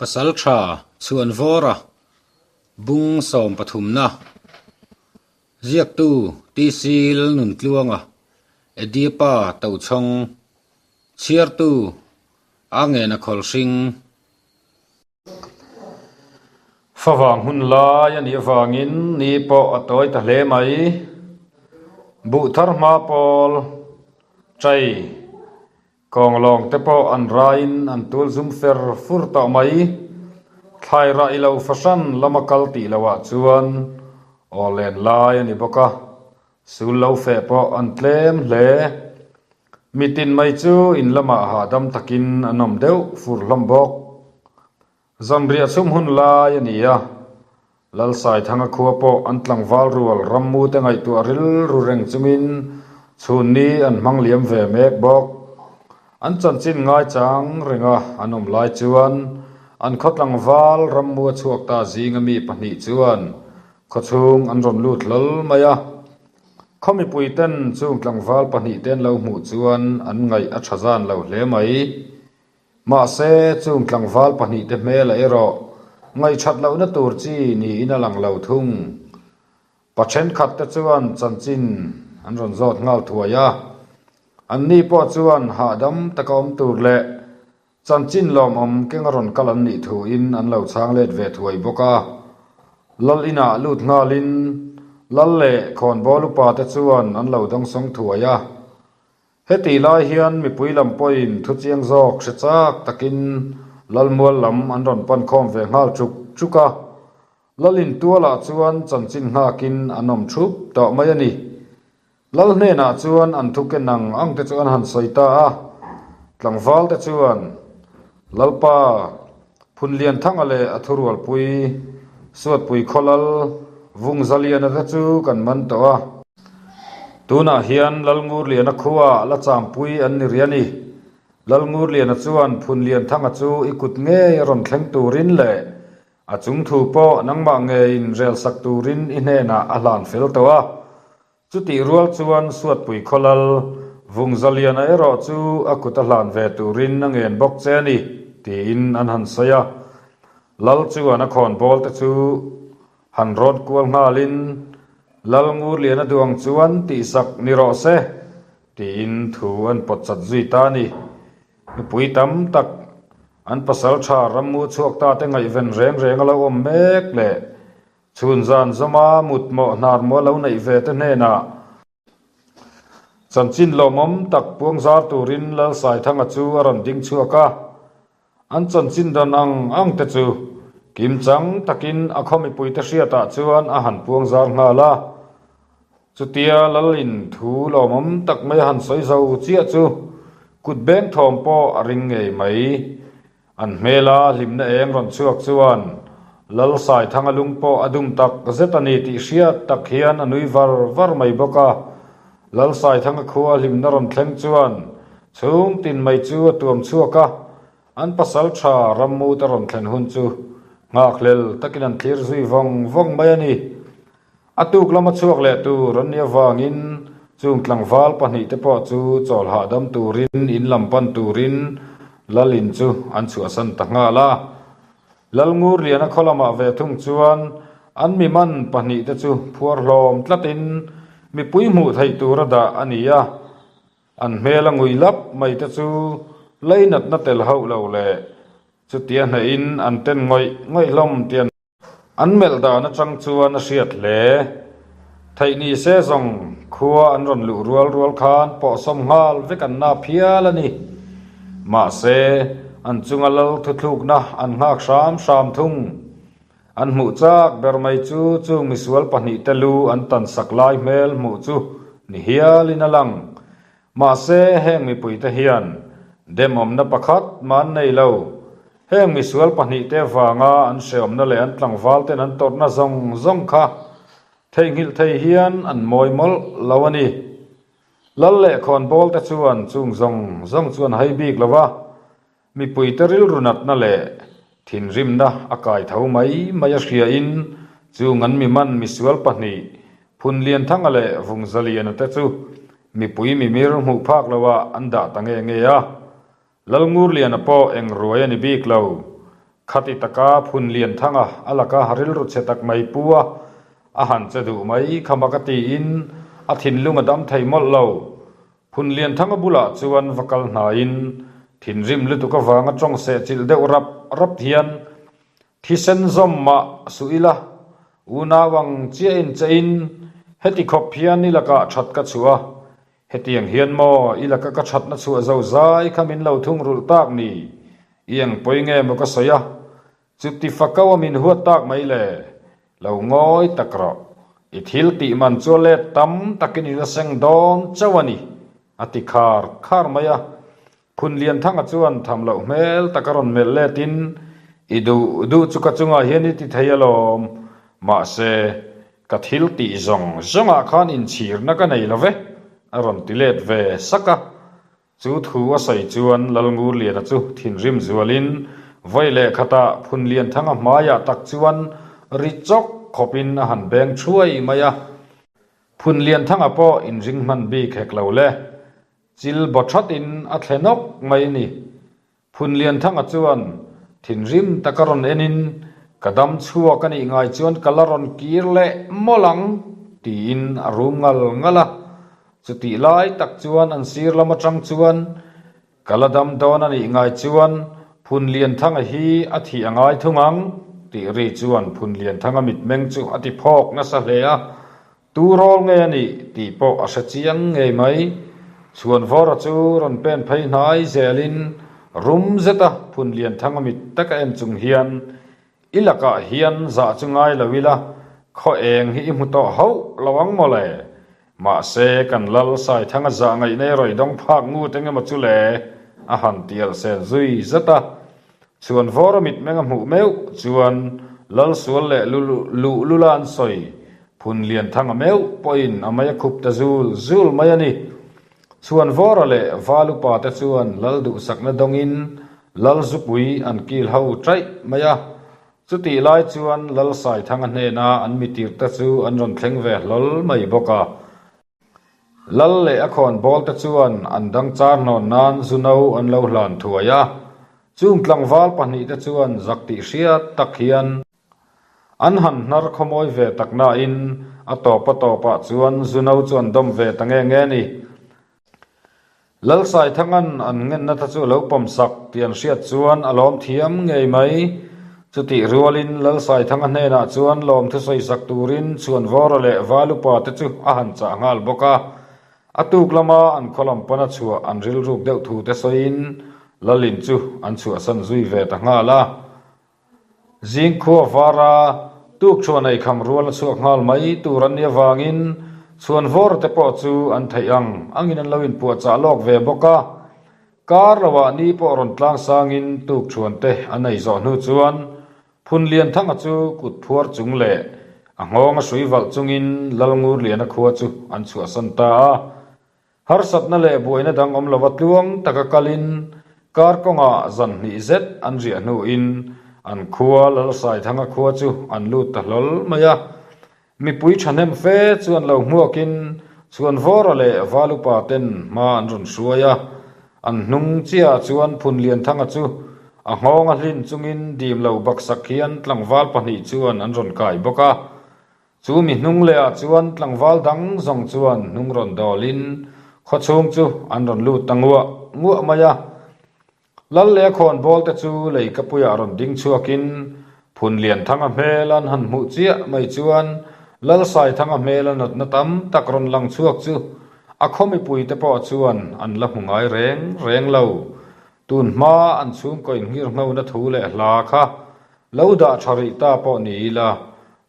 Pasaltha Chhuanvawra bung sawm pathumna Ziaktu TC Lalnuntluanga Edipa Tochhawng Chhiartu Angena Khawlhring Favang hun lai a nih avangin ni pawh a tawi ta hle mai. Buh thar hma pawl, chai, kawnglawng te pawh an raiin an tul zum fer fur tawh mai. Thlai rah i lo fahran lama kal tih lohah chuan aw len lai a ni bawk a. Sul lo feh pawh an tlem hle. Mitin mai chu in lamah hahdam takin an awm deuh fur hlawm bawk. Zanriah chhum hun lai a ni a, Lalsaithanga khua pawh an tlangval rual rammute ngaihtuah rilru reng chungin chhunni an hmang liam ve mek bawk. An chanchin ngaichang renga an awm lai chuan an khaw tlangval rammu a chhuak ta zinga mi pahnih chuan Khawchhung an rawn lut hlawl mai a, khaw mipuiten chung tlangval pahnihte an lo hmuh chuan an ngaih a tha zan lo hle mai. Mahse, chung tlangval pahnihte hmelah erawh ngaihthat lohna tur chi niin a lang lo thung. Pa thenkhatte chuan chanchin an rawn zawt nghal thuai a, anni pawh chuan hahdam taka awm tur leh Chanchin lawmawm keng a rawn kal an nih thuin an lo chhang let ve thuai bawk a. Lal inah lut nghalin Lal leh khawnbawl upa te chuan an lo dawngsawng thuai a. Heti lai hian mipui lam pawhin thu chiang zawk hre chak takin Lalmual lam an rawn pan khawm ve nghal chuk chuk a. Lalin tualah chuan chanchin nghakin an awm thup tawh mai a ni. Lal hnenah chuan an thu ken ang ang te chu an han sawi ta a, tlangval te chuan, Lalpa, Phunlianthanga leh a thurualpui, Suatpui Khawlal, Vungzaliana te chu kan man tawh a. Tunah hian Lalngurliana khuaah la champui an ni rih a ni. Lalngurliana chuan Phunlianthanga chu i kut ngei a rawn thleng turin leh A chung thu pawh nangmah ngeiin rel sak turin i hnenah a hlan fel tawh a. Chutih rual chuan Suatpui Khawlal, Vungzaliana erawh chu a kut a hlan ve turin a ngen bawk che a ni, tiin an han sawi a. Lal chuan a khawnbawl te chu han rawn kual nghalin, Lal Ngurliana duang chuan tihsak ni rawh se, tiin thu an pawt chat zui ta a ni. Mipui tam tak an pasal tha rammu chhuak ta te ngaihven reng reng a lo awm mek leh chhun zan zawma mutmawh hnar maw lo neih ve te hnenah chanchin lawmawm tak puang zar turin Lalsaithanga chu a rawn ding chhuak a, an chanchin dan ang ang te chu kimchang takin a khaw mipuite hriatah chuan a han puang zar nghal a. Chutia Lalin thu lawmawm tak mai a han sawi zo chiah chu kut beng thawm pawh a ring ngei mai. An hmela hlimna eng rawn chhuak chuan Lal Saithanga lung pawh a dum tak zet a ni tih hriat tak hian a nui var var mai bawk a. Lal Saithanga khua hlimna rawn thleng chuan chhung tin mai chu a tuam chhuak a, an pasal tha rammut a rawn thlen hun chu nghakhlel takin an thlir zui vawng vawng mai a ni. A tuk lama chhuak leh tur an nih avangin chung tlangval pahnihte pawh chu chawl hahdam turin in lam pan turin Lalin chu an chhuahsan ta nghal a. Lalngurliana khaw lamah ve thung chuan an mi man pahnihte chu phuar hlawm tlatin mipui hmuh theih tura dah a ni a. An hmel a ngui lap mai te chu leinatna tel hauh lo leh chutia hnehin an ten ngawih ngawih hlawm tih an An melh dan atang chuan a hriat hle. Theih ni se zawng khua an rawn luh rual rual khan pawhsawm nghal vek an nap hial a ni. Mahse, an chunga lal thuthlukna an nghak hram hram thung. An hmuh chak ber mai chu chung misual pahnihte lu an tan sak lai hmel hmuh chu ni hialin a lang. Mahse, heng mipuite hian demawmna pakhat mah an nei lo. Heng misual pahnihte avanga an hreawmna leh an tlangvalten an tawrhna zawng zawng kha theihnghilh thei hian an mawi mawlh lo a ni. Lal leh khawnbawlte chuan chung zawng zawng chu an hai bik lo va, Mipuite rilru natna leh thinrimna a kai tho mai mai a hriain chung an mi man misual pahnih Phunlianthanga leh Vungzaliana te chu mipui mimir hmuh phak loah an dah ta nge nge a. Lalngurliana pawh eng ruai a ni bik lo. Khati taka Phunlianthanga a laka rilru chhe tak mai pu a, a han che duh mai kha mak a tiin a thinlung a dam thei mawlh lo. Phunlianthanga bulah chuan va kal hnaiin thinrim lutuk avanga tawng sehchilh deuh rap rap hian Thisen zawm mah suh ila, unau ang chiah in che in, heti khawp hian i lakah that ka chhuah a, hetiang hian maw i laka ka thatna chhuah zo zai kha min lo thungrulh tak ni, i eng pawi nge maw ka sawi a, chuti fakau a min huat tak mai le, lo ngawi tak rawh, i thil tih man chu a let tam takin i la seng dawn chauh a ni, a ti khar khar mai a. Phunlianthanga chuan tham loh hmel tak a rawn melh letin, I duh duh chu ka chungah hian i ti thei alawm, mahse, ka thil tih zawng zawngah khan inchhirna ka nei lo ve, a rawn ti let ve sak a. Chu thu a sawi chuan Lalngurliana chu thinrim zualin vawi leh khatah Phunlianthanga hmaiah tak chuan ri chawk khawpin a han beng thuai mai a. Phunlianthanga pawh inring hman bik hek lo le. Chil baw thatin a thle nawk mai a ni. Phunlianthanga chuan thinrim taka rawn enin, Ka dam chhuak a nih ngai chuan ka la rawn kir leh mawlh ang, tiin a rum ngal ngal a. Chutih lai tak chuan an sir lam atang chuan, Ka la dam dawn a nih ngai chuan Phunlianthanga hi a thih a ngai thung ang, tih ri chuan Phunlianthanga mitmeng chu a ti phawk nasa hle a. Tu rawl nge a nih tih pawh a hre chiang ngei mai. Chhuanvawra chu rawn pen phei hnai zelin rum zeta Phunlianthanga mit taka en chung hian, I lakah hian zah chu ngai lo ila, khaw eng hi i hmu tawh hauh lo ang maw le? Mahse, kan lal Saithanga zah ngaihna i rawi dawng phak ngut eng emaw chu le? a han tial sen zui zet a. Chhuanvawra mitmeng a hmuh meuh chuan Lalsual leh Luhlula an sawi Phunlianthanga meuh pawhin a mei a khup ta zul zul mai a ni. Chhuanvawra leh Valupa te chuan Lal duhsakna dawngin Lal Zupui an kil ho chaih mai a. Chutih lai chuan Lal Saithanga hnena an mitirte chu an rawn thleng ve hlawl mai bawk a. Lal leh a khawnbawl te chuan an dang char hnawn nan zu no an lo hlan thuai a. Chung tlangval pahnihte chuan zak tih hriat tak hian An han hnar khawmawi ve tak nain a tawp a tawpah chuan Zuno chu an dawm ve ta nge nge a ni. Lalsaithanga'n an ngenna ta chu a lo pawmsak tih an hriat chuan a lawm thiam ngei mai. Chutih rualin Lalsaithanga hnenah chuan lawmthu sawisak turin Chhuanvawra leh Valupa te chu a han chah nghal bawk a. A tuk lama an khaw lam pana chhuah an rilruk deuh thu te sawiin Lalin chu an chhuahsan zui ve ta nghal a. Zingkhua vara tukṭhuan ei kham rual a chhuak nghal mai tur an nih avangin chhuanvawr te pawh chu an theih ang angin an lo inpuahchah lawk ve bawk a. Kar loah ni pawh rawn tlang sangin tukṭhuan te an ei zawh hnu chuan Phunlianthanga chu kut phuar chung leh a nghawng a hrui valh chungin Lalngurliana khua chu an chhuahsan ta a. Harsatna leh buaina dang awm lova tluang taka kalin kar kawngah zan hnih zet an riah hnuin an khua Lalsaithanga khua chu an lut ta hlawl mai a. Mipui thahnem fe chuan lo hmuakin Chhuanvawra leh Valupa ten hma an rawn hruai a. An hnung chiahah chuan Phunlianthanga chu a nghawng a hlin chungin dim lo baksak hian tlangval pahnih chuan an rawn kai bawk a. Chu mi hnung leh ah chuan tlangval dang zawng chuan hnung rawn dawlin khawchhung chu an rawn lut ta nguah nguah mai a. Lal leh a khawnbawl te chu lei kapuiah rawn ding chhuakin Phunlianthanga hmel an han hmuh chiah mai chuan Lalsaithanga hmel a natna tam tak rawn lang chhuak chu a khaw mipui te pawh chuan an la hmu ngai reng reng lo. Tun hma an chhungkaw inngirhnona thu leh hla kha lo dah tha rih ta pawh ni ila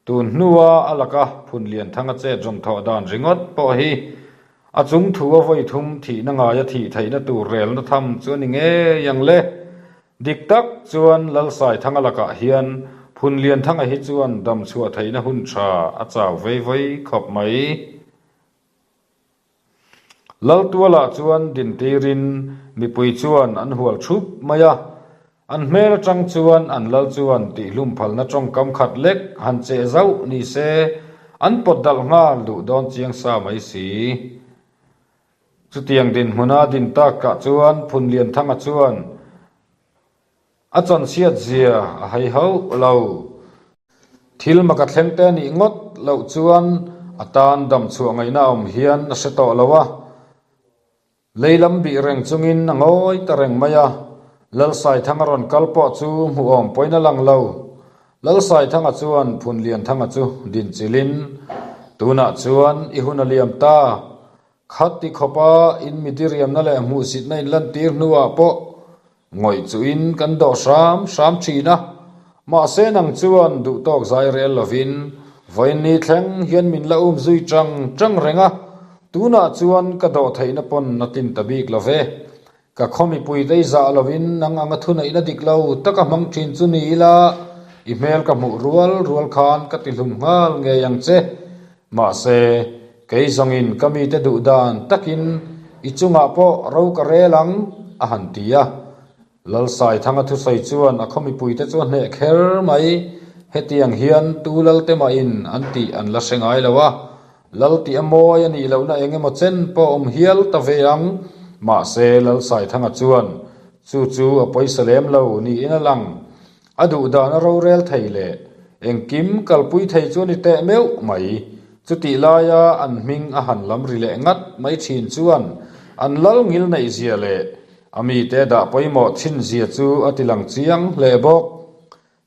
Tun hnua a laka Phunlianthanga chet rawn thawh dan ringawt pawh hi a chung thu a vawi thum thihna ngaia thih theihna tur relna tham chu a ni ngei ang le. Dik tak chuan Lalsaithanga lakah hian Phunlianthanga hi chuan dam chhuah theihna hun tha a chau vei vei khawp mai. Laltualah chuan dintirin mipui chuan an hual thup mai a, an hmel atang chuan an lal chuan tihhlum phalna tawngkam khat lek han cheh zauh ni se an pawt dalh nghal duh dawn chiang sa mai si. Chutiang dinhmuna din tak kah chuan Phunlianthanga chuan. A chanchhiat zia a hai hauh lo. Thil mak a thleng te a nih ngawt loh chuan a tan dam chhuah ngaihna a awm hian a hre tawh lo a. Lei lam bih reng chungin a ngawi ta reng mai a. Lalsaithanga rawn kal pawh chu hmuhawm pawhin a lang lo. Lalsaithanga chuan Phunlianthanga chu dinchilhin, Tunah chuan i hun a liam ta. Khati khawpa in mi diriamna leh hmuhsitna in lantir hnuah pawh ngawih chuhin kan dawh hram hram thin a, mahse nang chuan duhtawk zai rel lovin vawiinni thleng hian min la um zui tang tang reng a, tunah chuan ka dawh theihna pawn a tlin ta bik lo ve. Ka khaw mipui te i zah lovin nang anga thuneihna dik lo taka hmang thin chu ni ila, i hmel ka hmuh rual rual khan ka ti hlum nghal ngei ang che. Mahse, kei zawngin ka mite duh dan takin i chungah pawh ro ka rel ang, a han ti a. Lalsaithanga thusawi chuan a khaw mipuite chu a hneh kher mai. Hetiang hian tu Lalte mahin an tih an la hre ngai lo a. Lal tih a mawi a nih lohna eng emaw chen pawh awm hial ta ve ang. Mahse, Lalsaithanga chuan chu chu a pawisa lem lo niin a lang. A duh dan a rorel thei leh engkim kalpui thei chu a ni teh meuh mai. Chutih laia an hming a han lam ri leh ngat mai thin chuan an lal ngil neih zia leh a mite dah pawimawh thin zia chu a ti lang chiang hle bawk.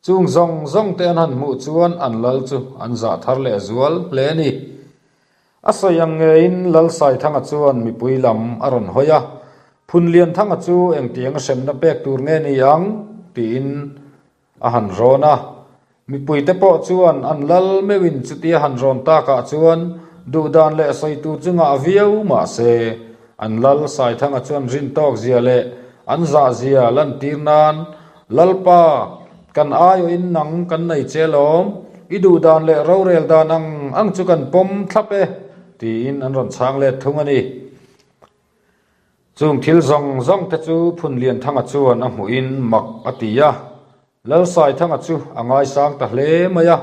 Chung zawng zawng te an han hmuh chuan an lal chu an zah thar leh zual hle a ni. A sawi ang ngeiin Lalsaithanga chuan mipui lam a rawn hawi a, Phunlianthanga chu engtiang a hremna pek tur nge ni ang? tiin a han rawn a. Mipuite pawh chuan an lal meuhin chutia han rawn takah chuan duhdan leh sawi tur chu ngah viau mah se, an lal Saithanga chuan rin tawk zia leh an zah zia lantir nan Lalpa, kan aiawhin nang kan nei che lawm, i duh dan leh rorel dan ang ang chu kan pawm thlap e, tiin an rawn chhang let thung a ni. Chung thil zawng zawng te chu Phunlianthanga chuan a hmuhin mak a ti a, Lalsaithanga chu a ngaisang ta hle mai a.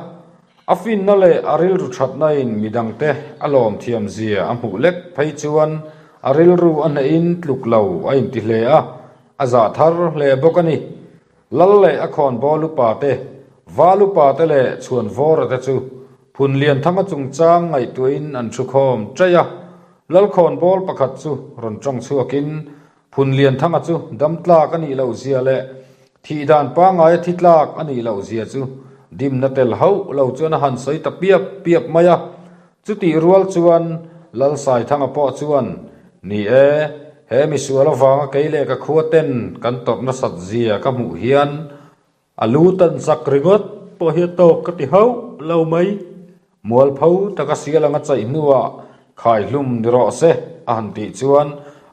A finna leh a rilru thatnain midangte a lawm thiam zia a hmuh lek phei chuan a rilru a hnehin tluk lo a inti hle a, A zah thar hle bawk a ni. Lal leh a khawnbawl upa te, val upa te leh chhuanvawra te chu Phunlianthanga chungchang ngaihtuahin an thu khawm chaih a. Lal khawnbawl pakhat chu rawn tawng chhuakin Phunlianthanga chu dam tlak a nih loh zia leh thih dan pangaia thi tlak a nih loh zia chu dimna tel hauh lo chuan a han sawi ta piap piap mai a. Chutih rual chuan Lalsaithanga pawh chuan, Ni e, he misual avanga kei leh ka khua ten kan tawrh nasat zia ka hmuh hian a lu tan chak ringawt pawh hi a tawk ka ti hauh lo mai. Mualpho taka sial anga chaih hnuah khaihlum ni rawh se a han tih chuan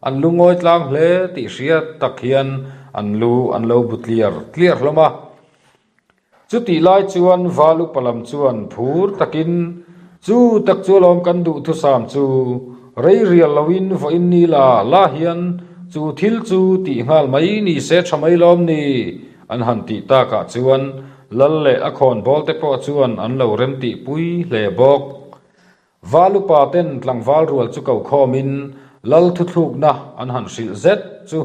an lu ngawi tlang hle tih hriat tak hian an lu an lo bu tliar tliar hlawm a. Chutih lai chuan Val upa lam chuan phur takin, Chu tak chu alawm kan duh thusam chu, rei rial loin vawiin ni la la hian chu thil chu tih nghal mai ni se tha mai lawm ni, an han tih takah chuan Lal leh a khawnbawl te pawh chuan an lo remtih pui hle bawk. Val upa ten tlangval rual chu ko khawmin Lal thuthlukna an han hrilh zet chu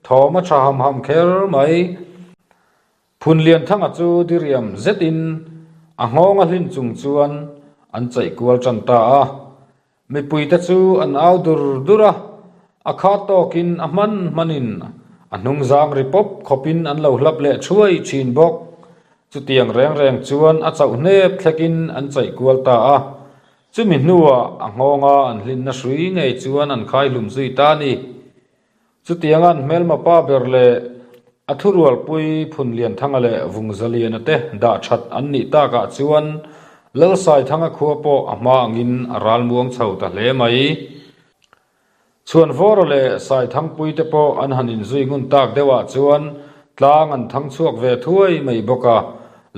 thawm a tha ham ham kher mai. Phunlianthanga chu diriam zetin a nghawng a hlin chung chuan an chaih kual tan ta a. Mipuite chu an au dur dur a, a kha tawkin a hman hmanin a hnungzang ri pawp khawpin an lo hlap leh thuai thin bawk. Chutiang reng reng chuan a chauh hnep thlekin an chaih kual ta a. Chumi hnuah a nghawnga an hlinna hrui ngei chuan an khaihlum zui ta a ni. Chutianga an hmelma pa ber leh a thurualpui Phunlianthanga leh Vungzaliana te dah that an nih takah chuan Lalsaithanga khua pawh a hma angin a ralmuang chho ta hle mai. Chhuanvawra leh Saithangpui te pawh an han inzui ngun tak deuhah chuan tlang an thang chhuak ve thuai mai bawk a.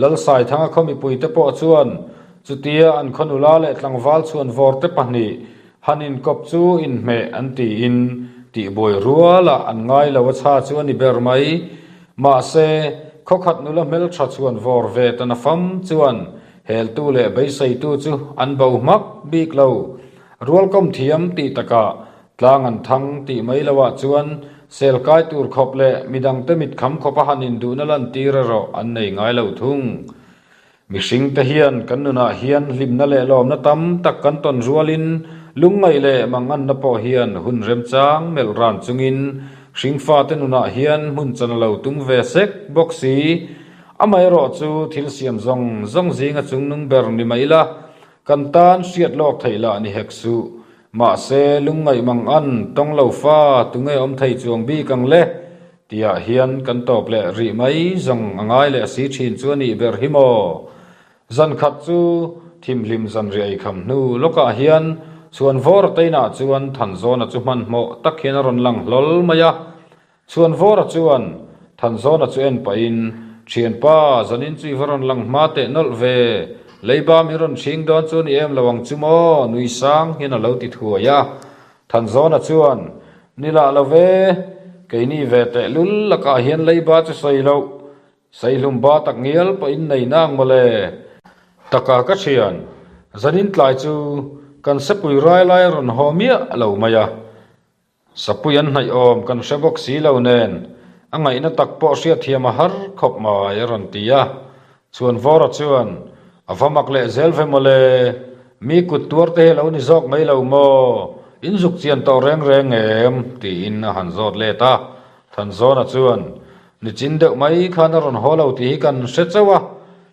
Lalsaithanga khaw mipuite pawh chuan chutia an khaw nula leh tlangval chhuanvawrte pahnih Han inkawp chu inhmeh an tiin tihbuai rualah an ngai lo a chha chu a ni ber mai. Mahse, khawkhat nula hmeltha chhuan vawr ve ta na fam chuan heltu leh beiseitu chu an bo hmak bik lo. Rualkawm thiam tih takah tlang an thang tih mai loah chuan Sel kai tur khawp leh midangte mit kham khawpa han induhna lantir erawh an nei ngai lo thung. Mihringte hian kan nunah hian hlimna leh lawmna tam tak kan tawn rualin lungngaih leh manganna pawh hian hun remchang melh ran chungin hringfate nunah hian hmun chan a lo tum ve sek bawk si. Amaherawh chu thil siam zawng zawng zinga chungnung ber ni mai ila, kan tan hriat lawk theih lah ni hek suh. Mahse, lungngaih mang an tawng lo fa tunge awm thei chuang bik ang le? Tiah hian kan tawp leh rih mai zawng a ngai leh si thin chu a nih ber hi maw? Zan khat chu thimhlim zanriah ei kham hnu lawkah hian Chhuanvawra teinah chuan Thanzawna chu hmanhmawh tak hian a rawn lang hlawl mai a. Chhuanvawra chuan Thanzawna chu en pahin, Thianpa, zanin chu i va rawn lang hma teh nawlh ve, leiba min rawn chhing dawn chu ni em lo ang chu maw? nui sang hian a lo ti thuai a. Thanzawna chuan, Ni lah lo ve, keini ve teh lul lakah hian leiba chu sawi loh, Saihlum ba tak ngial pawhin nei nang mawle. Taka ka thian, zanin tlai chu kan sepui rai lai a rawn haw miah lo mai a. Sapui an hnaih awm kan hre bawk si lo nen a ngaihna tak pawh hriatthiam a har khawp mai a rawn ti a. Chhuanvawra chuan, A va mak leh zel ve mawle, mi kut tuar te hi a lo ni zawk mai lo maw, in zuk chian tawh reng reng em? tiin a han zawt let a. Thanzawna chuan, Nichin deuh mai khan a rawn haw lo tih hi kan hre chauh a,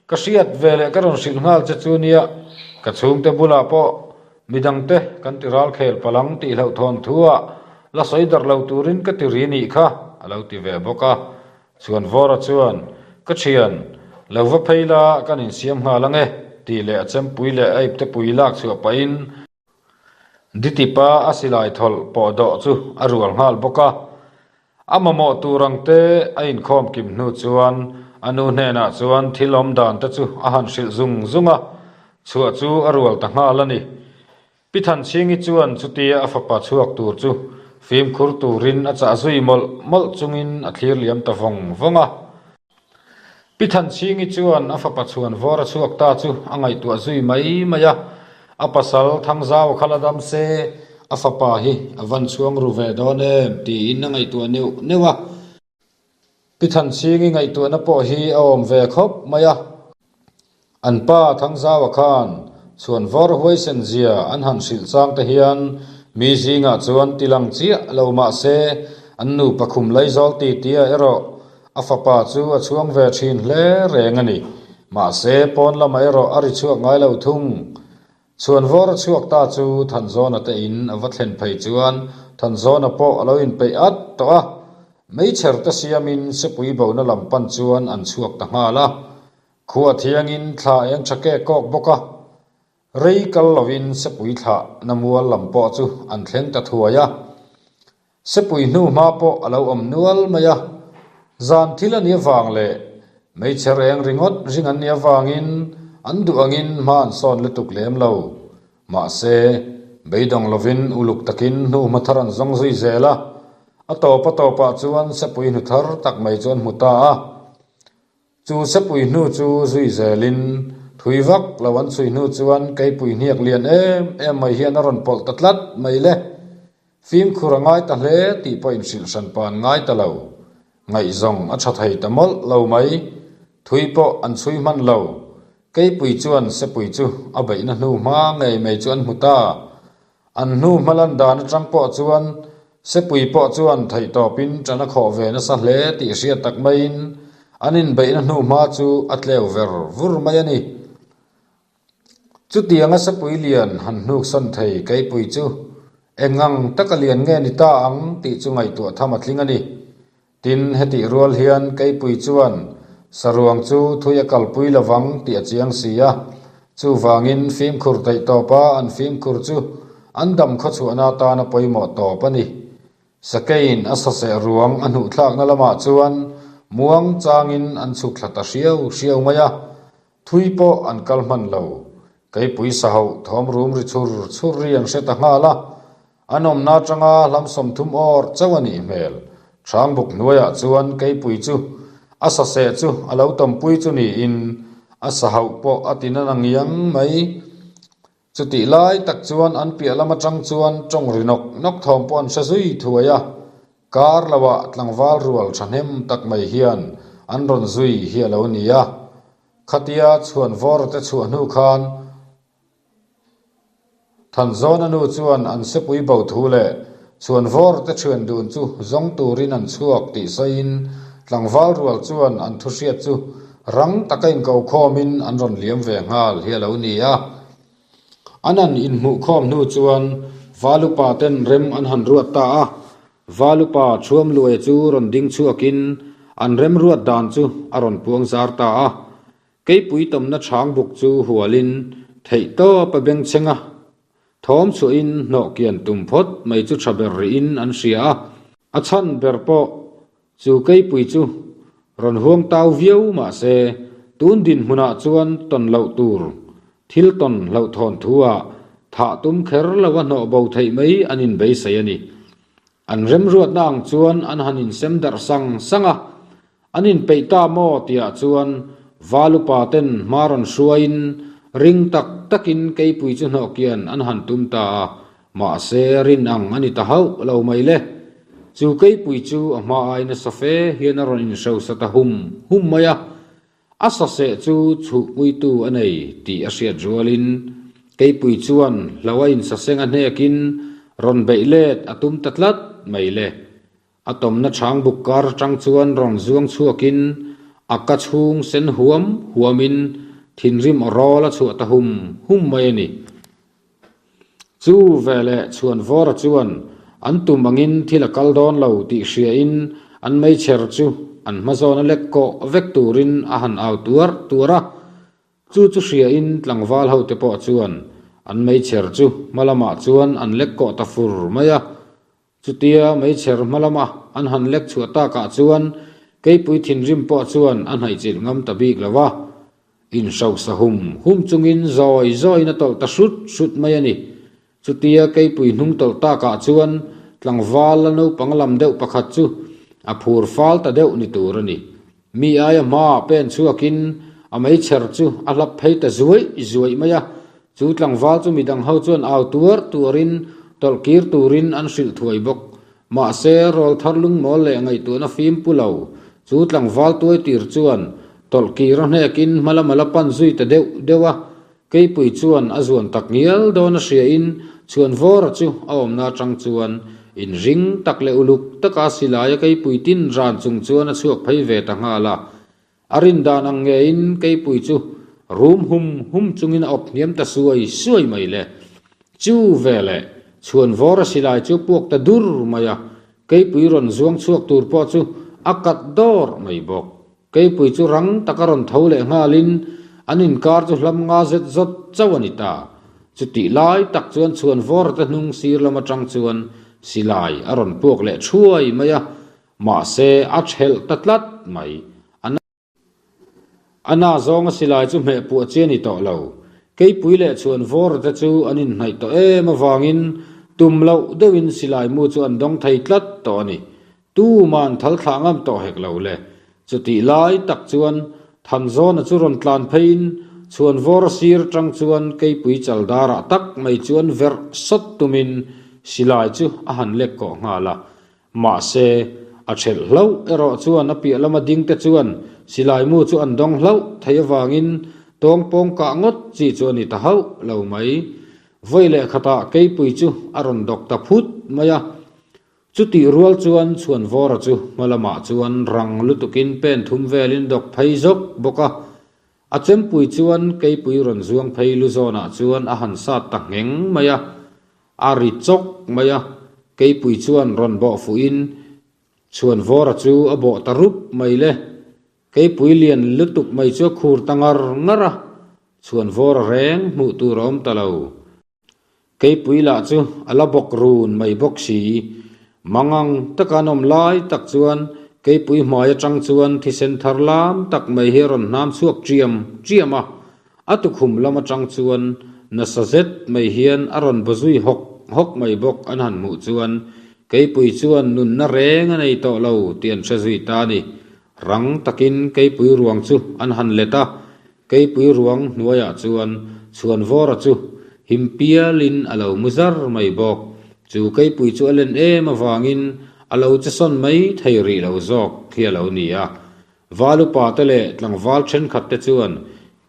ka hriat ve leh ka rawn hrilh nghal che chu nia, ka chhungte bulah pawh Midangte kan ti ral khel palang tih hlauh thawn thu ah la sawi darh lo turin ka ti ri nih kha a lo ti ve bawk a. Chhuanvawra chuan, Ka thian, lo va phei la kan insiam nghal ang e, tih leh a chempui leh a iptepui lak chhuah pahin Ditipa a silai thawlh pawh dawh chu a rual nghal bawk a. A mamawh tur ang te a inkhawm kim hnu chuan a nu hnenah chuan thil awm dan te chu a han hrilh zung zung a, chhuah chu a rual ta nghal a ni. Pi Thanchhingi chuan chutia a fapa chhuak tur chu fimkhur turin a chah zui mawlh mawlh chungin a thlir liam ta vawng vawng a. Pi Thanchhingi chuan a fapa chhuan vawr a chhuak ta chu a ngaihtuah zui mai mai a, a pasal Thangzau kha la dam se a fapa hi a van chhuang ru ve dawn em tiin a ngaihtuah neuh neuh a. Pi Thanchhingi ngaihtuahna pawh hi a awm ve khawp mai a. An pa Thangzaua khan chhuanvawr huaisen zia an han hrilh chang te hian mi zingah chuan ti lang chiah lo mah se an nupa khum laizawl ti tia erawh a fapa chu a chhuang ve thin hle reng a ni. Mahse pawn lamah erawh a ri chhuak ngai lo thung. Chhuanvawr a chhuak ta chu Thanzawna te in a va thlen phei chuan Thanzawna pawh a lo inpeih at tawh a, meichher te siamin sepui bona lam pan chuan an chhuak ta nghal a. Khua thiangin thla eng tha kek kawk bawk a, rei kal lovin sepui thlah na mual lam pawh chu an thleng ta thuai a. Sepui hnu hma pawh a lo awm nual mai a, zan thil a nih avang leh meichher eng ringawt ring an nih avangin an duh angin hma an sawn lutuk lem lo. Mahse, beidawng lovin uluk takin hnu hma thar an zawng zui zel a, a tawp a tawpah chuan sepui hnu thar tak mai chu an hmu ta a. Chu sepui hnu chu zui zelin thui vak lo an chhui hnu chuan keipui hniak lian em em mai hian a rawn pawlh ta tlat mai le. Fimkhur a ngai ta hle tih pawh inhrilh hran pa an ngai ta lo. Ngaihzawng a tha thei ta mawlh lo mai. Thui pawh an chhui hman lo. Keipui chuan sepui chu a beihna hnu hma ngei mai chu an hmu ta. An hnu hma lan dan atang pawh chuan Sepui pawh chuan theihtawpin ṭan a khawh ve nasa hle tih hriat tak maiin an inbeihna hnu hma chu a tleu ver vur mai a ni. Chutianga Sepui lian han hnuksawn thei Keipui chu eng ang taka lian nge ni ta ang tih chu ngaihtuah tham a tling a ni. Tin, hetih rual hian Keipui chuan saruang chu thui a kalpui lovang tih a chiang si a, chuvangin fimkhur theih tawpa an fimkhur chu an dam khawchhuahna atana pawimawh tawp a ni. Sakeiin a saseh ruang a hnuhthlakna lamah chuan muang changin an chhuk thla ta hriau hriau mai a, thui pawh an kal hman lo. Keipui sahauh thawm rum ri chhur chhur ri an hre ta nghal a, An awmna atanga hlam 30 awr chauh a nih hmel. Hrângbuk hnuaiah chuan keipui chu a saseh chu a lo tawmpui chu niin a sa hauh pawh a ti na ngiang mai. Chutih lai tak chuan an piah lam atang chuan tawng ri nawk nawk thawm pawh an hre zui thuai a. Kar loah tlangval rual thahnem tak mai hian an rawn zui hi a lo ni a. Khatia chhuanvawr te chhuah hnu khan Thanzawna nu chuan an sepui bo thu leh chhuanvawr te thian dun chu zawng turin an chhuak tih sawiin tlangval rual chuan an thu hriat chu rang taka inkokhawmin an rawn liam ve nghal hi a lo ni a. An han inhmuhkhawm hnu chuan Valupa ten rem an han ruat ta a, Valupa Thuamluaia chu rawn ding chhuakin an remruat dan chu a rawn puang zar ta a. Keipui tawmna chhang buk chu hualin theihtawp a bengchheng a, thawm chhuahin hnawh kian tum phawt mai chu tha ber rihin an hria a. A chhan ber pawh chu keipui chu rawn huang tau viau mah se tun dinhmunah chuan tawn loh tur thil tawn hlauhthawn thu ah thah tum kher lo a hnawh bo theih mai an inbeisei a ni. An remruatna ang chuan an han insem darh sang sang a, An inpeih ta maw tihah chuan Valupa ten hma rawn hruaiin ring tak takin keipui chu hnawh kian an han tum ta a, mahse rin ang a ni ta hauh lo mai le. Chu keipui chu a hma ai nasa fe hian a rawn inhrosa ta hum hum mai a, a saseh chu chhuhpuitu a nei tih a hriat rualin keipui chuan hlo a insaseng a hnekin rawn beih let a tum ta tlat mai le. A tawmna chhang buk kar atang chuan rawn zuang chhuakin a ka chhung sen huam huamin thinrim aw rawl a chhuah ta hum hum mai a ni. Chu veleh Chhuanvawra chuan an tum angin thil a kal dawn lo tih hriain an meichher chu an hma zawna lek kawh vek turin a han au tuar tuar a. Chu chu hriain tlangval hote pawh chuan an meichher chu hma lamah chuan an lek kawh ta fur mai a. Chutia meichher hma lama an han lek chhuah takah chuan keipui thinrim pawh chuan a hnaihchilh ngam ta bik lo va, inhrosa hum hum chungin zawi zawiin a tawlh ta hrut hrut mai a ni. Chutia keipui hnung tawlh takah chuan tlangval la naupang lam deuh pakhat chu a phur fal ta deuh ni tur a ni. Mi aia hmaah pen chhuakin a meichher chu a hlap phei ta zuaih zuaih mai a, chu tlangval chu midang ho chuan au tuar tuarin tawlh kir turin an hrilh thuai bawk. Mahse, rawl thar lungmawl leh ngaihtuahna fim pu lo, chu tlangval tuai tir chuan tawlh kir a hnekin hma lama la pan zui ta deuh deuh a, Keipui chuan a zuan tak ngial dawn a hriain Chhuanvawra chu a awmna atang chuan inring tak leh uluk taka silaia keipui tin ran chung chuan a chhuak phei ve ta nghal a. A rin dan ang ngeiin keipui chu rum hum hum chungin a awp hniam ta suai suai mai le. Chu veleh Chhuanvawra silai chu puak ta dur mai a, keipui rawn zuang chhuak tur pawh chu a kat dawr mai bawk. Keipui chu rang taka rawn tho leh nghalin an inkar chu hlam nga zet zawt chauh a ni ta. Chutih lai tak chuan Chhuanvawra te hnung sir lam atang chuan silai a rawn puak leh thuai mai a, mahse a thelh ta tlat mai. A na zawnga silai chu hmeh puah chi a ni tawh lo. Keipui leh Chhuanvawra te chu an inhnaih tawh em avangin tum loh deuhin silai mu chu an dawng thei tlat tawh a ni. Tuman thal thlah ngam tawh hek lo le. Chutih lai tak chuan Thanzawna chu rawn tlan pheiin Chhuanvawr sir atang chuan keipui chaldarah tak mai chuan verh sawt tumin silai chu a han lek kawh nghal a. Mahse, a thelh hlauh erawh chuan a piah lama dingte chuan silai mu chu an dawng hlauh thei avangin tawngpawng kah ngawt chi chu a ni ta hauh lo mai. Vawi leh khatah keipui chu a rawn dawk ta phut mai a. Chutih rual chuan Chhuanvawra chu hma lamah chuan rang lutukin pen thum velin dawk phei zawk bawk a. A chempui chuan keipui rawn zuang phei lu zawnah chuan a han sat ta ngheng mai a, a ri chawk mai a. Keipui chuan rawn bawh fuhin Chhuanvawra chu a bawh ta rup mai le. Keipui lian lutuk mai chu a khur ta ngar ngar a, Chhuanvawra reng hmuh tur a awm ta lo. Keipui lah chu a la bawk run mai bawk si. Mangang taka an awm lai tak chuan keipui hmai atang chuan thisen thar lam tak mai hi a rawn hnam chhuak ṭiam ṭiam a. A tukhum lam atang chuan nasa zet mai hian a rawn baw zui hawk hawk mai bawk an han hmuh chuan keipui chuan nunna reng a nei tawh lo tih an hre zui ta a ni. Rang takin keipui ruang chu an han let a, Keipui ruang hnuaiah chuan Chhuanvawra chu him pialin a lo mu zar mai bawk. Chu keipui chu a len em avangin a lo che sawn mai thei rih lo zawk hi a lo ni a. Val upa te leh tlangval thenkhat te chuan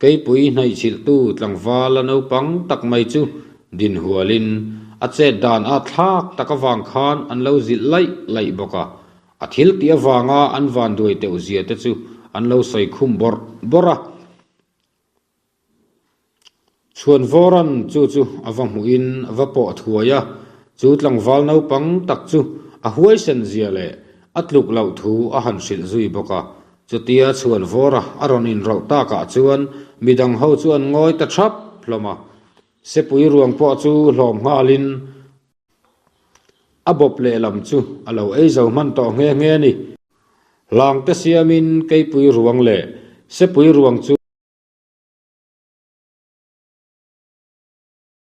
keipui hnaihchilhtu tlangval a naupang tak mai chu dinhualin a chet dan a thlak tak avang khan an lo zilh laih laih bawk a. A thil tih avanga an vanduai teuh zia te chu an lo sawi khum bawrh bawrh a. Chhuan Vawran chu chu a va hmuhin a va pawh thuai a, chu tlangval naupang tak chu a huaisen zia leh a tluk loh thu a han hrilh zui bawk a. Chutia Chhuan Vawra a rawn inrawlh takah chuan midang ho chu an ngawi ta thap hlawm a, Sepui ruang pawh chu hlawm nghalin a bawp lehlam chu a lo ei zo hman tawh nghe nghe a ni. Hlangte siamin keipui ruang leh sepui ruang chu.